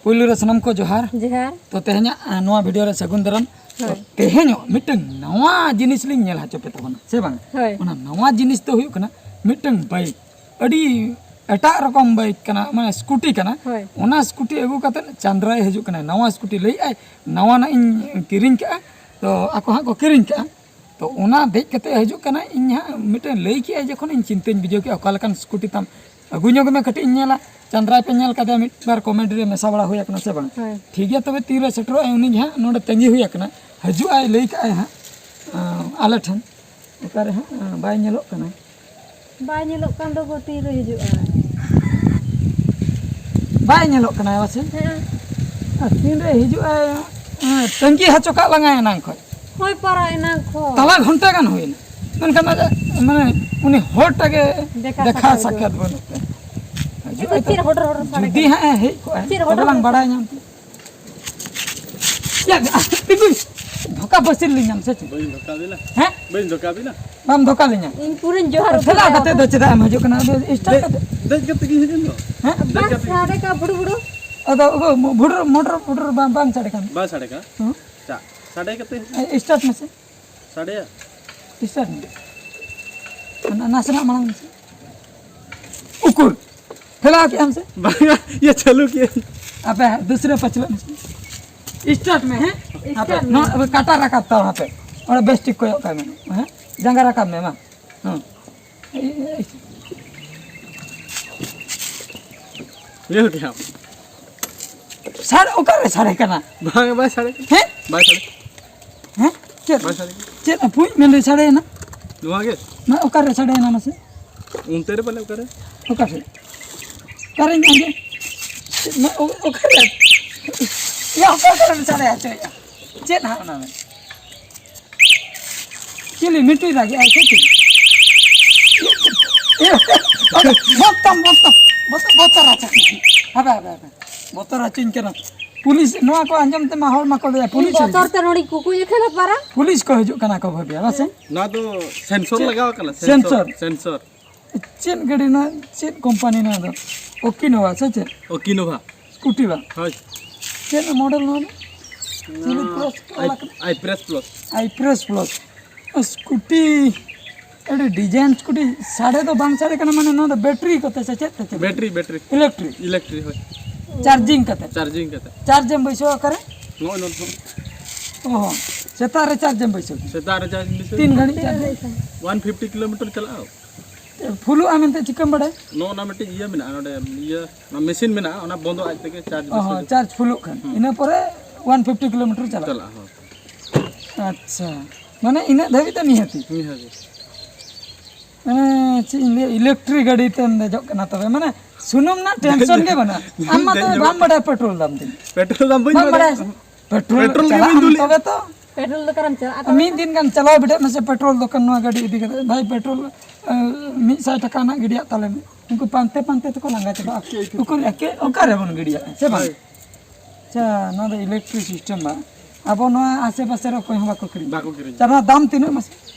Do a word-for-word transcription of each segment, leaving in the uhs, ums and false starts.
ᱯᱩᱭᱞᱩ ᱨᱮ ᱥᱟᱱᱟᱢ ᱠᱚ ᱡᱚᱦᱟᱨ᱾ ᱡᱚᱦᱟᱨ᱾ ᱛᱚ, ᱛᱮᱦᱮᱧᱟᱜ, ᱟ, ᱱᱚᱣᱟ ᱵᱷᱤᱰᱤᱭᱳ ᱨᱮ ᱥᱟᱹᱜᱩᱱ ᱫᱟᱨᱟᱢ᱾ ᱛᱚ, ᱦᱳᱭ᱾ ᱛᱮᱦᱮᱧᱚᱜ ᱢᱤᱫᱴᱟᱝ ᱱᱟᱣᱟ ᱡᱤᱱᱤᱥ ᱞᱤᱧ ᱧᱮᱞ ᱦᱚᱪᱚ ᱯᱮ ᱛᱟᱵᱚᱱᱟ, ᱥᱮ ᱵᱟᱝ? ᱦᱳᱭ᱾ ᱚᱱᱟ ᱱᱟᱣᱟ ᱡᱤᱱᱤᱥ ᱫᱚ ᱦᱩᱭᱩᱜ ᱠᱟᱱᱟ ᱢᱤᱫᱴᱟᱝ ᱵᱟᱭᱤᱠ, ᱟᱹᱰᱤ ᱮᱴᱟᱜ ᱨᱚᱠᱚᱢ ᱵᱟᱭᱤᱠ ᱠᱟᱱᱟ, ᱢᱟᱱᱮ ᱥᱠᱩᱴᱤ ᱠᱟᱱᱟ᱾ ᱦᱳᱭ᱾ ᱚᱱᱟ ᱥᱠᱩᱴᱤ ᱟᱹᱜᱩ ᱠᱟᱛᱮᱫ ᱪᱟᱸᱫᱽᱨᱟᱭ ᱦᱤᱡᱩᱜ ᱠᱟᱱᱟ, ᱱᱟᱣᱟ ᱥᱠᱩᱴᱤ ᱞᱟᱹᱭᱮᱫ ᱟᱭ, ᱱᱟᱣᱟᱱᱟᱜ ᱤᱧ ᱠᱤᱨᱤᱧ ᱠᱟᱜᱼᱟ᱾ ᱛᱚ, ᱟᱠᱚ ᱦᱟᱸᱜ ᱠᱚ ᱠᱤᱨᱤᱧ ᱠᱟᱜᱼᱟ᱾ ᱛᱚ, ᱚᱱᱟ ᱫᱮᱡ ᱠᱟᱛᱮ ᱦᱤᱡᱩᱜ ᱠᱟᱱᱟ, ᱤᱧ ᱦᱟᱸᱜ ᱢᱤᱫᱴᱮᱱ ᱞᱟᱹᱭ ᱠᱮᱜᱼᱟᱭ ᱡᱚᱠᱷᱚᱱ, ᱤᱧ ᱪᱤᱱᱛᱟᱹᱧ ᱵᱩᱡᱷᱟᱹᱣ ᱠᱮᱜᱼᱟ, ᱚᱠᱟ ᱞᱮᱠᱟᱱ ᱥᱠᱩᱴᱤ ᱛᱟᱢ? ᱟᱹᱜᱩ ᱧᱚᱜ ᱢᱮ, ᱠᱟᱹᱴᱤᱡ ᱤᱧ ᱧᱮᱞᱟ᱾ ᱪᱟᱸᱫᱽᱨᱟᱭ ᱯᱮ ᱧᱮᱞ ᱠᱟᱫᱮᱭᱟ, ᱢᱤᱫ ᱵᱟᱨ ᱠᱚᱢᱮᱱᱴ ᱨᱮ ᱢᱮᱥᱟ ᱵᱟᱲᱟ ᱦᱩᱭ ᱟᱠᱟᱱᱟ ᱥᱮ ᱵᱟᱝ? ᱦᱳᱭ᱾ ᱴᱷᱤᱠ ᱜᱮᱭᱟ, ᱛᱚᱵᱮ ᱛᱤᱨᱮ ᱥᱮᱴᱮᱨᱚᱜᱼᱟᱭ ᱩᱱᱤ ᱜᱮ ᱦᱟᱸᱜ ᱱᱚᱰᱮ ᱛᱟᱺᱜᱤ ᱦᱩᱭ ᱟᱠᱟᱱᱟ, ᱦᱤᱡᱩᱜᱼᱟᱭ ᱞᱟᱹᱭ ᱠᱟᱜᱼᱟᱭ ᱦᱟᱸᱜ, ᱟᱸ, ᱟᱞᱮ ᱴᱷᱮᱱ᱾ ᱚᱠᱟᱨᱮ ᱦᱟᱸᱜ, ᱟᱸ, ᱵᱟᱭ ᱧᱮᱞᱚᱜ ᱠᱟᱱᱟ᱾ ᱵᱟᱭ ᱧᱮᱞᱚᱜ ᱠᱟᱱ ᱫᱚ ᱜᱳ, ᱛᱤᱨᱮ ᱦᱤᱡᱩᱜᱼᱟ? ᱵᱟᱭ ᱧᱮᱞᱚᱜ ᱠᱟᱱᱟ ᱯᱟᱥᱮ? ᱦᱮᱸ᱾ ᱟᱨ ᱛᱤᱱᱨᱮ ᱦᱤᱡᱩᱜᱼᱟᱭ, ᱮᱸ, ᱛᱟᱺᱜᱤ ᱦᱚᱪᱚ ᱠᱟᱜ ᱞᱟᱝᱟᱭ ᱮᱱᱟᱝ ᱠᱷᱚᱡ᱾ ᱦᱳᱭ, ᱯᱟᱨᱟ ᱮᱱᱟᱝ ᱠᱷᱚᱡ᱾ ᱛᱟᱞᱟ ᱜᱷᱚᱱᱴᱟ ᱜᱟᱱ ᱦᱩᱭᱱᱟ᱾ ᱢᱮᱱᱠᱷᱟᱱ ᱟᱡᱟᱜ, ᱢᱟᱱᱮ, ᱩᱱᱤ ᱦᱚᱲᱴᱟᱜ ᱜᱮ ᱫᱮᱠᱷᱟ ᱫᱮᱠᱷᱟ ᱥᱟᱠᱟᱛ ᱥᱟᱠᱟᱛ ᱵᱟᱹᱱᱩᱜ᱾ ᱵᱟᱹᱱᱩᱜ ᱛᱟᱭᱟ᱾ ᱦᱤᱡᱩᱜ ᱮ ᱛᱚ ᱟᱭ ᱪᱮᱫ ᱛᱚ᱾ ᱦᱚᱴᱚᱨ ᱦᱚᱴᱚᱨ ᱥᱟᱰᱮ ᱡᱩᱫᱤ ᱠᱟᱱᱟ? ᱦᱟᱸᱜ ᱮ ᱦᱮᱡ ᱠᱚᱜᱼᱟᱭ, ᱪᱮᱫ ᱛᱚᱵᱮ ᱦᱚᱴᱚᱨ ᱞᱟᱝ ᱦᱚᱴᱚᱨ? ᱵᱟᱲᱟᱭ ᱧᱟᱢ ᱠᱮᱭᱟ᱾ ᱭᱟ, ᱛᱤᱸᱜᱩᱭ᱾ ᱫᱷᱳᱠᱟ ᱯᱟᱹᱥᱤᱨ ᱞᱤᱧ ᱧᱟᱢ ᱥᱮ ᱪᱮᱫ? ᱵᱟᱹᱧ ᱫᱷᱳᱠᱟ ᱵᱤᱱᱟ᱾ ᱦᱮᱸ? ᱵᱟᱹᱧ ᱫᱷᱳᱠᱟ ᱵᱤᱱᱟ᱾ ᱵᱟᱢ ᱫᱷᱳᱠᱟ ᱞᱤᱧᱟ᱾ ᱤᱧ ᱯᱩᱨᱟᱹᱧ ᱡᱚᱦᱟᱨ ᱴᱷᱮᱞᱟᱣ ᱩᱛᱟᱹᱨ ᱠᱟᱛᱮ ᱫᱚ ᱟᱭᱟ᱾ ᱪᱮᱫᱟᱜ ᱮᱢ ᱦᱤᱡᱩᱜ ᱠᱟᱱᱟ? ᱟᱫᱚ start ᱫᱮᱡ, ᱠᱟᱛᱮ᱾ ᱫᱮᱡ ᱠᱟᱛᱮ ᱜᱤᱧ ᱦᱮᱡ ᱮᱱ ᱫᱚ᱾ ᱦᱮᱸ? ᱫᱮᱡ ᱵᱟᱝ ᱠᱟᱛᱮ᱾ ᱥᱟᱰᱮ ᱠᱟ ᱵᱷᱩᱲᱩ ᱵᱷᱩᱲᱩ᱾ ᱟᱫᱚ ᱟᱵᱚ ᱢᱚ-, ᱵᱷᱩᱰᱨᱩ, ᱢᱚᱴᱚᱨ ᱵᱷᱩᱰᱨᱩ ᱵᱟᱝ, ᱵᱟᱝ ᱥᱟᱰᱮ ᱠᱟᱱ᱾ ᱵᱟᱝ ᱥᱟᱰᱮ ᱠᱟᱱᱟ᱾ ᱦᱮᱸ? ᱪᱟ, ᱥᱟᱰᱮ ᱠᱟᱛᱮ᱾ ᱮ, start ᱢᱮᱥᱮ᱾ ᱥᱟᱰᱮᱭᱟ? Start ᱢᱮ᱾ ᱱᱟ-, ᱱᱟᱥᱮᱱᱟᱜ ᱢᱟᱲᱟᱝ ᱢᱮᱥᱮ᱾ ᱩᱠᱩᱨ? ᱯᱷᱮᱞᱟᱣ ᱠᱮᱜ ᱟᱢ ᱥᱮ? ᱵᱟᱝᱟ, ᱤᱭᱟᱹ ᱪᱟᱹᱞᱩ ᱠᱮᱜ ᱟᱹᱧ᱾ ᱟᱯᱮ ᱫᱩᱥᱨᱟᱹ ᱯᱟᱹᱪᱷᱞᱟᱹᱜ ᱢᱮᱥᱮ᱾ Start ᱢᱮ, ᱦᱮᱸ? ᱟᱯᱮ start ᱢᱮ᱾ ᱱᱚᱣᱟ ᱠᱟᱴᱟ ᱨᱟᱠᱟᱵ ᱛᱟᱢ ᱟᱯᱮ᱾ ᱚᱸᱰᱮ ᱵᱮᱥ ᱴᱷᱤᱠ ᱠᱚᱭᱚᱜ ᱠᱟᱜ ᱢᱮ᱾ ᱦᱮᱸ? ᱡᱟᱸᱜᱟ ᱨᱟᱠᱟᱵ ᱢᱮ, ᱢᱟ᱾ ᱦᱮᱸ᱾ ᱧᱮᱞ ᱠᱮᱜ ᱟᱢ? ᱥᱟᱰᱮ ᱚᱠᱟᱨᱮ ᱥᱟᱰᱮ ᱠᱟᱱᱟ? ᱵᱟᱝ, ᱵᱟᱭ ᱥᱟᱰᱮ ᱠᱟᱱᱟ᱾ ᱦᱮᱸ? ᱵᱟᱭ ᱥᱟᱰᱮ ᱠᱟᱱᱟ᱾ ᱦᱮᱸ? ᱪᱮᱫ? ᱵᱟᱭ ᱥᱟᱰᱮ ᱠᱟᱱᱟ᱾ ᱪᱮᱫ ᱟᱹᱯᱩᱡ ᱢᱮᱱᱫᱟᱹᱧ ᱥᱟᱰᱮᱭᱮᱱᱟ? ᱱᱚᱣᱟ ᱜᱮ? ᱢᱟ ᱚᱠᱟᱨᱮ ᱥᱟᱰᱮᱭᱮᱱᱟ ᱢᱟᱥᱮ? ᱚᱱᱛᱮ ᱨᱮ ᱯᱟᱞᱮ ᱚᱠᱟᱨᱮ? ᱚᱠᱟᱨᱮ? ᱚᱠᱟᱨᱮᱧ ᱟᱸᱡᱚᱢ? ᱪᱮᱫ? ᱢᱟ ᱚ-, ᱚᱠᱟᱨᱮ? ᱭᱟ, ᱚᱠᱟ ᱠᱚᱨᱮᱢ ᱥᱟᱰᱮ ᱦᱚᱪᱚᱭᱮᱫᱼᱟ? ᱪᱮᱫ ᱦᱟᱸᱜ ᱚᱱᱟ ᱢᱮ? ᱪᱤᱞᱤ ᱢᱤᱴᱩᱭ ᱨᱟᱜᱮᱜᱼᱟᱭ ᱥᱮ ᱪᱮᱫ? ᱵᱚᱛᱚᱢ, ᱵᱚᱛᱚᱢ, ᱵᱚᱛᱚᱨ, ᱵᱚᱛᱚᱨ ᱦᱚᱪᱚ᱾ ᱦᱟᱯᱮ, ᱦᱟᱯᱮ, ᱦᱟᱯᱮ᱾ ᱵᱚᱛᱚᱨ ᱦᱚᱪᱚᱧ ᱠᱟᱱᱟ᱾ ᱯᱩᱞᱤᱥ, ᱱᱚᱣᱟ ᱠᱚ ᱟᱸᱡᱚᱢ ᱛᱮ ᱢᱟ ᱦᱚᱲ ᱢᱟᱠᱚ ᱞᱟᱹᱭᱟ, ᱤᱧ ᱯᱩᱞᱤᱥ ᱵᱚᱛᱚᱨ ᱦᱤᱡᱩᱜ᱾ ᱛᱮ ᱱᱚᱰᱮᱧ ᱠᱩᱠᱩᱡ ᱟᱠᱟᱱᱟ ᱯᱟᱨᱟ᱾ ᱯᱩᱞᱤᱥ ᱠᱚ ᱦᱤᱡᱩᱜ ᱠᱟᱱᱟ ᱠᱚ ᱵᱷᱟᱹᱵᱤᱭᱟ, ᱵᱟᱥᱮ? ᱱᱚᱣᱟ ᱫᱚ ᱥᱮᱱᱥᱚᱨ ᱪᱮᱫ? ᱞᱟᱜᱟᱣ ᱟᱠᱟᱱᱟ, ᱥᱮᱱᱥᱚᱨ᱾ ᱥᱮᱱᱥᱚᱨ᱾ ᱥᱮᱱᱥᱚᱨ᱾ ᱪᱮᱫ ᱜᱟᱹᱰᱤ ᱱᱚᱣᱟ? ᱪᱮᱫ ᱠᱳᱢᱯᱟᱱᱤ ᱱᱚᱣᱟ ᱫᱚ? ᱳᱠᱤᱱᱳᱵᱷᱟ ᱥᱮ ᱪᱮᱫ? ᱳᱠᱤᱱᱳᱵᱷᱟ᱾ ᱥᱠᱩᱴᱤ ᱵᱟᱝ? ᱦᱳᱭ᱾ ᱪᱮᱫ ᱢᱚᱰᱮᱞ ᱱᱚᱣᱟ ᱫᱚ? ᱪᱤᱞᱤ ᱯᱞᱟᱥ ᱠᱚ ᱚᱞ ᱟᱠᱟᱱᱟ? ᱟᱭ ᱯᱨᱮᱥ ᱯᱞᱟᱥ᱾ ᱟᱭ ᱯᱨᱮᱥ ᱯᱞᱟᱥ᱾ ᱥᱠᱩᱴᱤ, ᱟᱹᱰᱤ ᱰᱤᱡᱟᱭᱤᱱ ᱥᱠᱩᱴᱤ, ᱥᱟᱰᱮ ᱫᱚ ᱵᱟᱝ ᱥᱟᱰᱮ ᱠᱟᱱᱟ, ᱢᱟᱱᱮ ᱱᱚᱣᱟ ᱫᱚ ᱵᱮᱴᱨᱤ ᱠᱚᱛᱮ ᱥᱮ ᱪᱮᱫ ᱛᱮ ᱪᱟᱞᱟᱜᱼᱟ? Battery, battery. ᱤᱞᱮᱠᱴᱨᱤᱠ? ᱤᱞᱮᱠᱴᱨᱤᱠ, ᱦᱳᱭ᱾ ᱪᱟᱨᱡᱤᱝ ᱠᱟᱛᱮ? ᱪᱟᱨᱡᱤᱝ ᱠᱟᱛᱮ᱾ ᱪᱟᱨᱡᱽ ᱮᱢ ᱵᱟᱹᱭᱥᱟᱹᱣᱟ ᱚᱠᱟᱨᱮ? ᱱᱚᱜᱼᱚᱭ ᱱᱚᱰᱮ᱾ ᱚ ᱦᱚᱸ, ᱥᱮᱛᱟᱜ ᱨᱮ ᱪᱟᱨᱡᱽ ᱮᱢ ᱵᱟᱹᱭᱥᱟᱹᱣ? ᱥᱮᱛᱟᱜ ᱨᱮ ᱪᱟᱨᱡᱽ ᱵᱟᱹᱭᱥᱟᱹᱣ᱾ ᱛᱤᱱ ᱜᱷᱟᱹᱲᱤᱡ ᱪᱟᱨᱡᱽ? ᱚᱣᱟᱱ ᱯᱷᱤᱯᱴᱤ ᱠᱤᱞᱳᱢᱤᱴᱟᱨ ᱪᱟᱞᱟᱜᱼᱟ᱾ ᱯᱷᱩᱞᱩᱜᱼᱟ ᱢᱮᱱᱛᱮ ᱪᱤᱠᱟᱹᱢ ᱵᱟᱰᱟᱭ? ᱱᱚᱜᱼᱚ ᱱᱟ ᱢᱤᱫᱴᱤᱡ ᱤᱭᱟᱹ ᱢᱮᱱᱟᱜᱼᱟ ᱱᱚᱰᱮ, ᱤᱭᱟᱹ, ᱚᱱᱟ ᱢᱮᱥᱤᱱ ᱢᱮᱱᱟᱜᱼᱟ, ᱚᱱᱟ ᱵᱚᱱᱫᱚ ᱟᱡ ᱛᱮᱜᱮ ᱪᱟᱨᱡᱽ ᱚ ᱦᱚᱸ, ᱵᱟᱹᱭᱥᱟᱹᱣ᱾ ᱪᱟᱨᱡᱽ ᱯᱷᱩᱞᱩᱜ ᱠᱷᱟᱱ᱾ ᱦᱩᱸ᱾ ᱤᱱᱟᱹ ᱯᱚᱨᱮ ᱚᱣᱟᱱ ᱯᱷᱤᱯᱴᱤ ᱠᱤᱞᱳᱢᱤᱴᱟᱨ ᱪᱟᱞᱟᱜᱼᱟ᱾ ᱪᱟᱞᱟᱜᱼᱟ, ᱦᱳᱭ᱾ ᱟᱪᱪᱷᱟ, ᱢᱟᱱᱮ ᱤᱱᱟᱹᱜ ᱫᱷᱟᱹᱵᱤᱡ ᱫᱚ ᱱᱤᱦᱟᱹᱛᱤ᱾ ᱱᱤᱦᱟᱹᱛᱤ᱾ ᱢᱟᱱᱮ ᱪᱮᱫ ᱤᱧ ᱞᱟᱹᱭᱟ, ᱤᱞᱮᱠᱴᱨᱤᱠ ᱜᱟᱹᱰᱤ ᱛᱮᱢ ᱫᱮᱡᱚᱜ ᱠᱟᱱᱟ ᱛᱚᱵᱮ, ᱢᱟᱱᱮ ᱥᱩᱱᱩᱢ ᱨᱮᱱᱟᱜ ᱴᱮᱱᱥᱚᱱ ᱜᱮ ᱵᱟᱹᱱᱩᱜᱼᱟ᱾ ᱟᱢ ᱢᱟ ᱫᱮᱡ ᱛᱚᱵᱮ ᱫᱚ ᱵᱟᱢ ᱵᱟᱰᱟᱭᱟ ᱯᱮᱴᱨᱳᱞ ᱫᱟᱢ ᱛᱤᱱᱟᱹᱜ᱾ ᱯᱮᱴᱨᱳᱞ ᱫᱟᱢ ᱵᱟᱹᱧ ᱵᱟᱢ ᱵᱟᱰᱟᱭᱟ᱾ ᱵᱟᱰᱟᱭᱟ ᱥᱮ? ᱯᱮᱴᱨᱳᱞ ᱯᱮᱴᱨᱳᱞ ᱜᱮ ᱪᱟᱞᱟᱜ ᱵᱟᱹᱧ ᱟᱢ ᱫᱩᱞᱮᱜᱼᱟ᱾ ᱛᱚᱵᱮ ᱛᱚ᱾ ᱯᱮᱴᱨᱳᱞ ᱫᱚᱠᱟᱱᱮᱢ ᱪᱟᱞᱟᱜᱼᱟ ᱛᱚᱵᱮ ᱢᱤᱫ ᱛᱚ᱾ ᱫᱤᱱ ᱜᱟᱱ ᱪᱟᱞᱟᱣ ᱵᱤᱰᱟᱹᱜ ᱢᱮᱥᱮ ᱯᱮᱴᱨᱳᱞ ᱫᱚᱠᱟᱱ ᱱᱚᱣᱟ ᱜᱟᱹᱰᱤ ᱤᱫᱤ ᱠᱟᱛᱮ, "ᱵᱷᱟᱭ, ᱯᱮᱴᱨᱳᱞ, ᱮ, ᱢᱤᱫ ᱥᱟᱭ ᱴᱟᱠᱟ ᱨᱮᱱᱟᱜ ᱜᱤᱰᱤᱭᱟᱜ ᱛᱟᱞᱮ ᱢᱮ᱾" ᱩᱱᱠᱩ ᱯᱟᱱᱛᱮ ᱯᱟᱱᱛᱮ ᱛᱮᱠᱚ ᱞᱟᱸᱜᱟ ᱪᱟᱵᱟᱜᱼᱟ᱾ ᱩᱠᱩᱨ ᱮᱠᱮ ᱚᱠᱟᱨᱮ ᱵᱚᱱ ᱜᱤᱰᱤᱭᱟᱜᱼᱟ, ᱥᱮ ᱵᱟᱝ? ᱦᱳᱭ᱾ ᱟᱪᱪᱷᱟ, ᱱᱚᱣᱟ ᱫᱚ ᱤᱞᱮᱠᱴᱨᱤᱠ ᱥᱤᱥᱴᱮᱢ ᱵᱟᱝ? ᱟᱵᱚ ᱱᱚᱣᱟ ᱟᱥᱮ ᱯᱟᱥᱮ ᱨᱮ ᱚᱠᱚᱭ ᱦᱚᱸ ᱵᱟᱠᱚ ᱠᱤᱨᱤᱧ᱾ ᱵᱟᱠᱚ ᱠᱤᱨᱤᱧ᱾ ᱟᱪᱪᱷᱟ, ᱱᱚᱣᱟ ᱫᱟᱢ ᱛᱤᱱᱟᱹᱜ ᱢᱟᱥᱮ?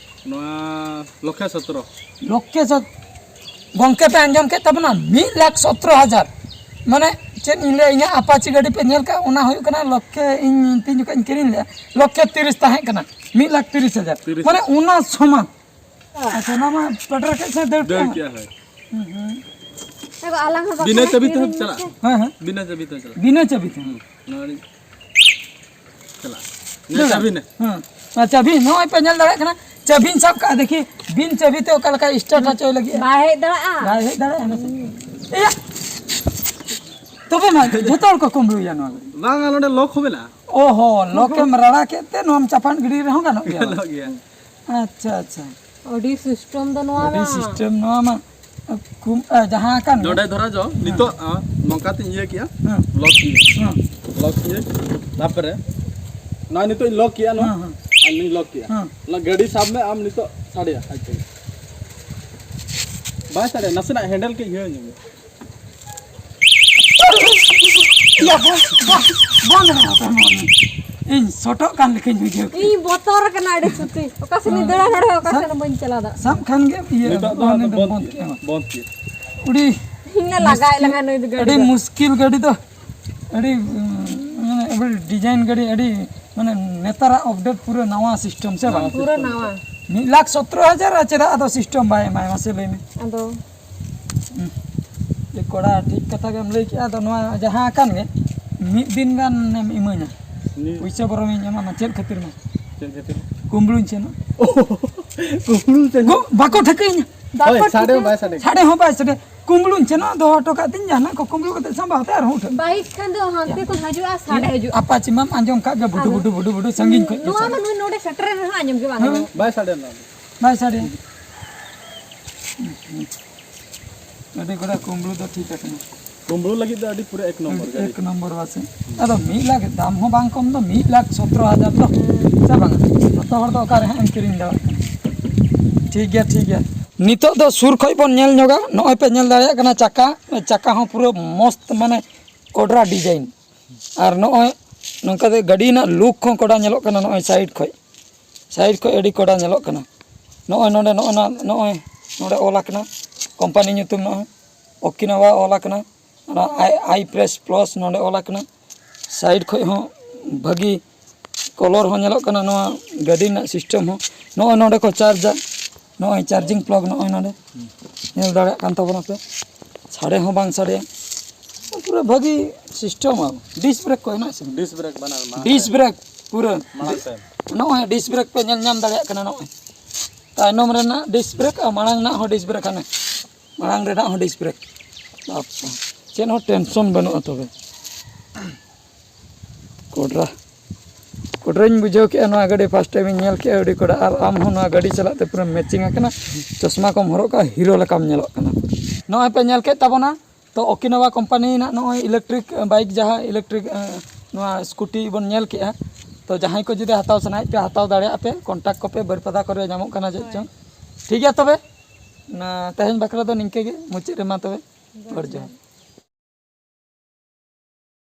ᱱᱚᱣᱟ ᱞᱚᱠᱷᱮ ᱥᱚᱛᱨᱚ᱾ ᱞᱚᱠᱷᱮ ᱥᱚᱛ-, ᱜᱚᱝᱠᱮ ᱯᱮ ᱟᱸᱡᱚᱢ ᱠᱮᱫ ᱛᱟᱵᱚᱱᱟ, ᱢᱤᱫ ᱞᱟᱠᱷ ᱥᱚᱛᱨᱚ ᱦᱟᱡᱟᱨ᱾ ᱢᱟᱱᱮ ᱪᱮᱫ ᱤᱧ ᱞᱟᱹᱭᱟ, ᱤᱧᱟᱹᱜ ᱟᱯᱟᱪᱤ ᱜᱟᱹᱰᱤ ᱯᱮ ᱧᱮᱞ ᱠᱟᱜᱼᱟ, ᱚᱱᱟ ᱦᱩᱭᱩᱜ ᱠᱟᱱᱟ ᱞᱚᱠᱷᱮ, ᱤᱧ ᱛᱤᱱ ᱡᱚᱠᱷᱚᱱ ᱤᱧ ᱠᱤᱨᱤᱧ ᱞᱮᱫᱼᱟ, ᱞᱚᱠᱷᱮ ᱛᱤᱨᱤᱥ ᱛᱟᱦᱮᱸ ᱠᱟᱱᱟ, ᱢᱤᱫ ᱞᱟᱠᱷ ᱛᱤᱨᱤᱥ ᱦᱟᱡᱟᱨ᱾ ᱛᱤᱨᱤᱥ᱾ ᱢᱟᱱᱮ ᱚᱱᱟ ᱥᱚᱢᱟᱱ᱾ ᱟᱪᱪᱷᱟ, ᱚᱱᱟ ᱢᱟ ᱯᱮᱴᱨᱳᱞ ᱠᱮᱫ ᱥᱮ ᱫᱟᱹᱲ ᱫᱟᱹᱲ ᱠᱮᱜᱼᱟ᱾ ᱠᱮᱜᱼᱟ, ᱦᱳᱭ᱾ ᱦᱩᱸ, ᱦᱩᱸ᱾ ᱮ ᱜᱚ, ᱟᱞᱟᱝ ᱦᱚᱸ ᱵᱟᱠᱷᱟᱱ ᱵᱤᱱᱟᱹ ᱪᱟᱹᱵᱤ ᱛᱮᱦᱚᱸ ᱠᱤᱨᱤᱧ ᱪᱟᱞᱟᱜᱼᱟ᱾ ᱢᱮᱥᱮ᱾ ᱦᱮᱸ, ᱦᱮᱸ᱾ ᱵᱤᱱᱟᱹ ᱪᱟᱹᱵᱤ ᱛᱮᱦᱚᱸ ᱪᱟᱞᱟᱜᱼᱟ᱾ ᱦᱩᱸ, ᱱᱚᱣᱟ ᱨᱮ ᱪᱟᱞᱟᱜᱼᱟ᱾ ᱱᱤᱭᱟᱹ ᱫᱟᱹᱲᱟ᱾ ᱪᱟᱹᱵᱤ ᱱᱮ᱾ ᱦᱮᱸ᱾ ᱟᱨ ᱪᱟᱹᱵᱤ ᱱᱚᱜᱼᱚᱭ ᱯᱮ ᱧᱮᱞ ᱫᱟᱲᱮᱭᱟᱜ ᱠᱟᱱᱟ, ᱪᱟᱹᱵᱤᱧ ᱥᱟᱵ ᱠᱟᱜᱼᱟ, ᱫᱮᱠᱷᱤ ᱵᱤᱱ ᱪᱟᱹᱵᱤ ᱛᱮ ᱚᱠᱟ ᱞᱮᱠᱟ ᱥᱴᱟᱨᱴ ᱦᱚᱪᱚᱭ ᱞᱟᱹᱜᱤᱫ᱾ ᱵᱟᱭ ᱦᱮᱡ ᱫᱟᱲᱮᱭᱟᱜᱼᱟ᱾ ᱵᱟᱭ ᱦᱮᱡ ᱫᱟᱲᱮᱭᱟᱜᱼᱟ, ᱢᱟᱥᱮ᱾ ᱮᱭᱟ! ᱛᱚᱵᱮ ᱢᱟ ᱡᱷᱚᱛᱚ ᱦᱚᱲ ᱠᱚ ᱠᱩᱢᱵᱽᱲᱩᱭᱟ ᱱᱚᱣᱟ ᱜᱟᱹᱰᱤ᱾ ᱵᱟᱝᱟ, ᱱᱚᱰᱮ ᱞᱚᱠ ᱦᱚᱸ ᱢᱮᱱᱟᱜᱼᱟ᱾ ᱚ ᱦᱚᱸ, ᱞᱚᱠ ᱮᱢ ᱨᱟᱲᱟ ᱠᱮᱫ ᱛᱮ ᱱᱚᱣᱟᱢ ᱪᱟᱯᱟᱫ ᱜᱤᱰᱤ ᱨᱮᱦᱚᱸ ᱜᱟᱱᱚᱜ ᱜᱮᱭᱟ᱾ ᱜᱟᱱᱚᱜ ᱜᱮᱭᱟ᱾ ᱟᱪᱪᱷᱟ, ᱟᱪᱪᱷᱟ᱾ ᱟᱹᱰᱤ ᱥᱤᱥᱴᱮᱢ ᱫᱚ ᱱᱚᱣᱟ ᱟᱹᱰᱤ ᱢᱟ᱾ ᱥᱤᱥᱴᱮᱢ ᱱᱚᱣᱟ ᱢᱟ᱾ ᱠᱩᱢ-, ᱮ, ᱡᱟᱦᱟᱸ ᱠᱟᱱ ᱜᱮ᱾ ᱱᱚᱰᱮ ᱫᱷᱚᱨᱟ ᱡᱚ, ᱦᱮᱸ᱾ ᱱᱤᱛᱚᱜ, ᱟ, ᱱᱚᱝᱠᱟ ᱛᱤᱧ ᱤᱭᱟᱹ ᱠᱮᱜᱼᱟ, ᱦᱮᱸ᱾ ᱞᱚᱠ ᱠᱮᱜᱼᱟ᱾ ᱦᱮᱸ᱾ ᱞᱚᱠ ᱠᱮᱜᱼᱟ᱾ ᱛᱟᱨᱯᱚᱨᱮ ᱱᱚᱣᱟ ᱱᱤᱛᱚᱜ ᱤᱧ ᱞᱚᱠ ᱠᱮᱜᱼᱟ, ᱱᱚᱣᱟ᱾ ᱦᱮᱸ, ᱦᱮᱸ᱾ ᱟᱨ ᱱᱤᱭᱟᱹᱧ ᱞᱚᱠ ᱠᱮᱜᱼᱟ᱾ ᱦᱮᱸ᱾ ᱚᱱᱟ ᱜᱟᱹᱰᱤ ᱥᱟᱵ ᱢᱮ ᱟᱢ ᱱᱤᱛᱚᱜ ᱥᱟᱰᱮᱭᱟ ᱟᱡ ᱛᱮᱜᱮ᱾ ᱵᱟᱭ ᱥᱟᱰᱮᱭᱟ, ᱱᱟᱥᱮᱱᱟᱜ ᱦᱮᱱᱰᱮᱞ ᱠᱟᱹᱡ ᱤᱭᱟᱹ ᱧᱚᱜ ᱢᱮ᱾ ᱭᱟ, ᱵᱚᱱᱫ, ᱵᱚᱱᱫ, ᱵᱚᱱᱫ ᱢᱮ, ᱵᱚᱱᱫ ᱢᱮ᱾ ᱤᱧ ᱥᱚᱴᱚᱜ ᱠᱟᱱ ᱞᱮᱠᱟᱧ ᱵᱩᱡᱷᱟᱹᱣ ᱠᱮᱫᱟ᱾ ᱤᱧ ᱵᱚᱛᱚᱨ ᱠᱟᱱᱟ ᱟᱹᱰᱤ ᱥᱚᱛᱤ᱾ ᱚᱠᱟ ᱥᱮᱫ ᱤᱧ ᱫᱟᱹᱲᱟ ᱱᱚᱰᱮ, ᱚᱠᱟ ᱥᱮᱫ ᱦᱚᱸ ᱵᱟᱹᱧ ᱪᱟᱞᱟᱣ ᱫᱟᱲᱮᱭᱟᱜᱼᱟ᱾ ᱥᱟᱵ ᱠᱷᱟᱱ ᱜᱮ ᱤᱭᱟᱹ, ᱱᱤᱛᱚᱜ ᱫᱚ ᱚᱱᱟ ᱟᱫᱚ ᱫᱚ ᱵᱚᱱᱫ ᱵᱚᱱᱫ ᱠᱮᱫ, ᱠᱮᱫᱟ᱾ ᱵᱚᱱᱫ ᱠᱮᱫ᱾ ᱟᱹᱰᱤ ᱤᱧ ᱞᱮ ᱞᱟᱜᱟᱭᱮᱫ ᱢᱩᱥᱠᱤᱞ, ᱞᱟᱸᱜᱟ ᱱᱩᱭ ᱫᱚ ᱜᱟᱹᱰᱤ ᱟᱹᱰᱤ ᱫᱚ᱾ ᱢᱩᱥᱠᱤᱞ ᱜᱟᱹᱰᱤ ᱫᱚ᱾ ᱟᱹᱰᱤ ᱩᱸ, ᱢᱟᱱᱮ ᱟᱹᱰᱤ ᱰᱤᱡᱟᱭᱤᱱ ᱜᱟᱹᱰᱤ, ᱟᱹᱰᱤ ᱢᱟᱱᱮ ᱱᱮᱛᱟᱨᱟᱜ ᱟᱯᱰᱮᱴ ᱯᱩᱨᱟᱹ ᱱᱟᱣᱟ ᱥᱤᱥᱴᱮᱢ ᱥᱮ ᱵᱟᱝ? ᱯᱩᱨᱟᱹ ᱱᱟᱣᱟ᱾ ᱢᱤᱫ ᱞᱟᱠᱷ ᱥᱚᱛᱨᱚ ᱦᱟᱡᱟᱨ ᱟᱨ ᱪᱮᱫᱟᱜ ᱟᱫᱚ ᱥᱤᱥᱴᱮᱢ ᱵᱟᱭ ᱮᱢᱟᱭ ᱢᱟᱥᱮ ᱞᱟᱹᱭ ᱢᱮ? ᱟᱫᱚ ᱦᱩᱸ᱾ ᱡᱮ ᱠᱚᱲᱟ ᱴᱷᱤᱠ ᱠᱟᱛᱷᱟ ᱜᱮᱢ ᱞᱟᱹᱭ ᱠᱮᱜᱼᱟ, ᱟᱫᱚ ᱱᱚᱣᱟ ᱡᱟᱦᱟᱸ ᱟᱠᱟᱱ ᱜᱮ ᱢᱤᱫ ᱫᱤᱱ ᱜᱟᱱ ᱮᱢ ᱤᱢᱟᱹᱧᱟ᱾ ᱱᱤᱭᱟᱹ ᱯᱩᱭᱥᱟᱹ ᱵᱚᱨᱚᱢᱤᱧ ᱮᱢᱟᱢᱟ᱾ ᱪᱮᱫ ᱠᱷᱟᱹᱛᱤᱨ ᱢᱟ? ᱪᱮᱫ ᱠᱷᱟᱹᱛᱤᱨ? ᱠᱩᱢᱵᱽᱲᱩᱧ ᱥᱮᱱᱚᱜ᱾ ᱠᱩᱢᱵᱽᱲᱩ ᱥᱮᱱᱚᱜ? ᱜᱚ-, ᱵᱟᱠᱚ ᱴᱷᱤᱠᱟᱹᱧᱟ᱾ ᱦᱳᱭ, ᱵᱟᱠᱚ ᱥᱟᱰᱮ ᱦᱚᱸ ᱴᱷᱤᱠᱟᱹᱧᱟ᱾ ᱵᱟᱭ ᱥᱟᱰᱮ᱾ ᱥᱟᱰᱮ ᱦᱚᱸ ᱵᱟᱭ ᱥᱟᱰᱮ᱾ ᱠᱩᱢᱵᱽᱲᱩᱧ ᱥᱮᱱᱚᱜ, ᱫᱚᱦᱚ ᱦᱚᱴᱚ ᱠᱟᱜ ᱛᱤᱧ ᱡᱟᱦᱟᱱᱟᱜ ᱠᱚ ᱠᱩᱢᱵᱽᱲᱩ ᱠᱟᱛᱮ ᱥᱟᱢᱵᱟᱣ ᱛᱮ ᱟᱨᱦᱚᱸ ᱩᱴᱷᱟᱹᱜ᱾ ᱵᱟᱭᱤᱠ ᱠᱷᱟᱱ ᱫᱚ ᱦᱟᱱᱛᱮ ᱠᱷᱚᱱ ᱦᱤᱡᱩᱜᱼᱟ, ᱥᱟᱰᱮ ᱦᱤᱡᱩᱜᱼᱟ᱾ ᱟᱯᱟᱪᱤ ᱢᱟᱢ ᱟᱸᱡᱚᱢ ᱠᱟᱜ ᱜᱮ, ᱵᱩᱰᱩ, ᱟᱫᱚ ᱵᱩᱰᱩ, ᱵᱩᱰᱩ, ᱵᱩᱰᱩ, ᱥᱟᱺᱜᱤᱧ ᱠᱷᱚᱡ ᱜᱮ ᱱᱚᱣᱟ ᱥᱟᱰᱮ᱾ ᱢᱟ ᱱᱩᱭ ᱱᱚᱰᱮ ᱥᱮᱴᱮᱨ ᱨᱮᱦᱚᱸ ᱟᱸᱡᱚᱢ ᱜᱮ ᱵᱟᱝ ᱦᱮᱸ᱾ ᱟᱸᱡᱚᱢᱚᱜ᱾ ᱵᱟᱭ ᱥᱟᱰᱮ ᱱᱚᱣᱟ ᱫᱚ᱾ ᱵᱟᱭ ᱥᱟᱰᱮ᱾ ᱟᱹᱰᱤ ᱠᱚᱲᱟ ᱠᱩᱢᱵᱽᱲᱩ ᱫᱚ ᱴᱷᱤᱠ ᱟᱠᱟᱱᱟ᱾ ᱠᱩᱢᱵᱽᱲᱩ ᱞᱟᱹᱜᱤᱫ ᱫᱚ ᱟᱹᱰᱤ ᱯᱩᱨᱟᱹ ᱮᱠ ᱱᱚᱢᱵᱚᱨ ᱜᱟᱹᱰᱤ᱾ ᱮᱠ ᱱᱚᱢᱵᱚᱨ ᱵᱟᱥ᱾ ᱟᱫᱚ ᱢᱤᱫ ᱞᱟᱠᱷ ᱫᱟᱢ ᱦᱚᱸ ᱵᱟᱝ ᱠᱚᱢ ᱫᱚ, ᱢᱤᱫ ᱞᱟᱠᱷ ᱥᱚᱛᱨᱚ ᱦᱟᱡᱟᱨ ᱫᱚ, ᱥᱮ ᱵᱟᱝ? ᱡᱚᱛᱚ ᱦᱚᱲ ᱫᱚ ᱚᱠᱟ ᱨᱮ ᱦᱟᱸᱜ ᱮᱢ ᱠᱤᱨᱤᱧ ᱫᱟᱲᱮᱭᱟᱜ ᱠᱟᱱᱟ? ᱴᱷᱤᱠ ᱜᱮᱭᱟ, ᱴᱷᱤᱠ ᱜᱮᱭᱟ᱾ ᱱᱤᱛᱚᱜ ᱫᱚ ᱥᱩᱨ ᱠᱷᱚᱡ ᱵᱚᱱ ᱧᱮᱞ ᱧᱚᱜᱟ᱾ ᱱᱚᱜᱼᱚᱭ ᱯᱮ ᱧᱮᱞ ᱫᱟᱲᱮᱭᱟᱜ ᱠᱟᱱᱟ ᱪᱟᱠᱟ, ᱪᱟᱠᱟ ᱦᱚᱸ ᱯᱩᱨᱟᱹ ᱢᱚᱥᱛ, ᱢᱟᱱᱮ ᱠᱚᱰᱨᱟ ᱰᱤᱡᱟᱭᱤᱱ᱾ ᱟᱨ ᱱᱚᱜᱼᱚᱭ ᱱᱚᱝᱠᱟ ᱛᱮ ᱜᱟᱹᱰᱤ ᱨᱮᱱᱟᱜ ᱞᱩᱠ ᱦᱚᱸ ᱠᱚᱰᱨᱟ ᱧᱮᱞᱚᱜ ᱠᱟᱱᱟ᱾ ᱱᱚᱜᱼᱚᱭ ᱥᱟᱭᱤᱰ ᱠᱷᱚᱡ, ᱥᱟᱭᱤᱰ ᱠᱷᱚᱡ ᱟᱹᱰᱤ ᱠᱚᱰᱨᱟ ᱧᱮᱞᱚᱜ ᱠᱟᱱᱟ᱾ ᱱᱚᱜᱼᱚᱭ ᱱᱚᱰᱮ, ᱱᱚᱜᱼᱚᱭ ᱱᱚᱣᱟ, ᱱᱚᱜᱼᱚᱭ ᱱᱚᱰᱮ ᱚᱞ ᱟᱠᱟᱱᱟ ᱠᱳᱢᱯᱟᱱᱤ ᱧᱩᱛᱩᱢ, ᱱᱚᱜᱼᱚᱭ ᱳᱠᱤᱱᱟᱣᱟ ᱚᱞ ᱟᱠᱟᱱᱟ᱾ ᱚᱱᱟ ᱟᱭ, ᱟᱭ ᱯᱨᱮᱥ ᱯᱞᱟᱥ ᱱᱚᱰᱮ ᱚᱞ ᱟᱠᱟᱱᱟ᱾ ᱥᱟᱭᱤᱰ ᱠᱷᱚᱡ ᱦᱚᱸ ᱵᱷᱟᱹᱜᱤ ᱠᱚᱞᱚᱨ ᱦᱚᱸ ᱧᱮᱞᱚᱜ ᱠᱟᱱᱟ ᱱᱚᱣᱟ ᱜᱟᱹᱰᱤ ᱨᱮᱱᱟᱜ ᱥᱤᱥᱴᱮᱢ ᱦᱚᱸ᱾ ᱱᱚᱜᱼᱚᱭ ᱱᱚᱰᱮ ᱠᱚ ᱪᱟᱨᱡᱟ, ᱱᱚᱜᱼᱚᱭ ᱪᱟᱨᱡᱤᱝ ᱯᱞᱟᱜᱽ ᱱᱚᱜᱼᱚᱭ ᱱᱚᱰᱮ ᱧᱮᱞ ᱫᱟᱲᱮᱭᱟᱜ ᱠᱟᱱ ᱛᱟᱵᱚᱱᱟ ᱯᱮ, ᱥᱟᱰᱮ ᱦᱚᱸ ᱵᱟᱝ ᱥᱟᱰᱮᱭᱟ᱾ ᱯᱩᱨᱟᱹ ᱵᱷᱟᱹᱜᱤ ᱥᱤᱥᱴᱮᱢ᱾ ᱰᱤᱥ ᱵᱨᱮᱠ ᱠᱚ ᱦᱮᱱᱟᱜ ᱥᱮ? ᱰᱤᱥ ᱵᱨᱮᱠ ᱵᱟᱱᱟᱨ ᱢᱟᱲᱟᱝ ᱰᱤᱥ ᱥᱮᱫ᱾ ᱵᱨᱮᱠ ᱯᱩᱨᱟᱹ᱾ ᱢᱟᱲᱟᱝ ᱥᱮᱫ᱾ ᱱᱚᱜᱼᱚᱭ ᱰᱤᱥ ᱵᱨᱮᱠ ᱯᱮ ᱧᱮᱞ ᱧᱟᱢ ᱫᱟᱲᱮᱭᱟᱜ ᱠᱟᱱᱟ, ᱱᱚᱜᱼᱚᱭ ᱛᱟᱭᱱᱚᱢ ᱨᱮᱱᱟᱜ ᱰᱤᱥ ᱵᱨᱮᱠ ᱟᱨ ᱢᱟᱲᱟᱝ ᱨᱮᱱᱟᱜ ᱦᱚᱸ ᱰᱤᱥ ᱵᱨᱮᱠ ᱦᱟᱱᱮ ᱢᱟᱲᱟᱝ ᱨᱮᱱᱟᱜ ᱦᱚᱸ ᱰᱤᱥ ᱵᱨᱮᱠ᱾ ᱵᱟᱯ, ᱪᱮᱫ ᱦᱚᱸ ᱴᱮᱱᱥᱚᱱ ᱵᱟᱹᱱᱩᱜᱼᱟ᱾ ᱛᱚᱵᱮ ᱠᱚᱰᱨᱟ, ᱠᱚᱰᱨᱟᱧ ᱵᱩᱡᱷᱟᱹᱣ ᱠᱮᱜᱼᱟ ᱱᱚᱣᱟ ᱜᱟᱹᱰᱤ ᱯᱷᱟᱥᱴ ᱴᱟᱭᱤᱢ ᱤᱧ ᱧᱮᱞ ᱠᱮᱜᱼᱟ, ᱟᱹᱰᱤ ᱠᱚᱰᱨᱟ᱾ ᱟᱨ ᱟᱢ ᱦᱚᱸ ᱱᱚᱣᱟ ᱜᱟᱹᱰᱤ ᱥᱟᱞᱟᱜ ᱛᱮ ᱯᱩᱨᱟᱹ ᱢᱮᱪᱤᱝ ᱟᱠᱟᱱᱟ, ᱪᱚᱥᱢᱟ ᱠᱚᱢ ᱦᱚᱨᱚᱜ ᱠᱟᱜᱼᱟ, ᱦᱤᱨᱳ ᱞᱮᱠᱟᱢ ᱧᱮᱞᱚᱜ ᱠᱟᱱᱟ᱾ ᱱᱚᱜᱼᱚᱭ ᱯᱮ ᱧᱮᱞ ᱠᱮᱫ ᱛᱟᱵᱚᱱᱟ, ᱛᱚ ᱳᱠᱤᱱᱟᱣᱟ ᱠᱳᱢᱯᱟᱱᱤ ᱨᱮᱱᱟᱜ ᱱᱚᱜᱼᱚᱭ ᱤᱞᱮᱠᱴᱨᱤᱠ ᱵᱟᱭᱤᱠ, ᱡᱟᱦᱟᱸ ᱤᱞᱮᱠᱴᱨᱤᱠ, ᱮ, ᱱᱚᱣᱟ ᱥᱠᱩᱴᱤ ᱵᱚᱱ ᱧᱮᱞ ᱠᱮᱜᱼᱟ᱾ ᱛᱚ ᱡᱟᱦᱟᱸᱭ ᱠᱚ ᱡᱩᱫᱤ ᱦᱟᱛᱟᱣ ᱥᱟᱱᱟᱭᱮᱫ ᱯᱮᱭᱟ, ᱦᱟᱛᱟᱣ ᱫᱟᱲᱮᱭᱟᱜᱼᱟ ᱯᱮ, ᱠᱚᱱᱴᱟᱠᱴ ᱠᱚᱯᱮ, ᱵᱟᱹᱨᱯᱟᱫᱟ ᱠᱚᱨᱮ ᱧᱟᱢᱚᱜ ᱠᱟᱱᱟ ᱪᱮᱫ ᱪᱚᱝ᱾ ᱴᱷᱤᱠ ᱜᱮᱭᱟ ᱛᱚᱵᱮ, ᱱᱟ, ᱛᱮᱦᱮᱧ ᱵᱟᱠᱷᱨᱟ ᱫᱚ ᱱᱤᱝᱠᱟᱹ ᱜᱮ, ᱢᱩᱪᱟᱹᱫ ᱨᱮᱢᱟ ᱛᱚᱵᱮ ᱡᱚᱦᱟᱨ ᱡᱚᱦᱟᱨ᱾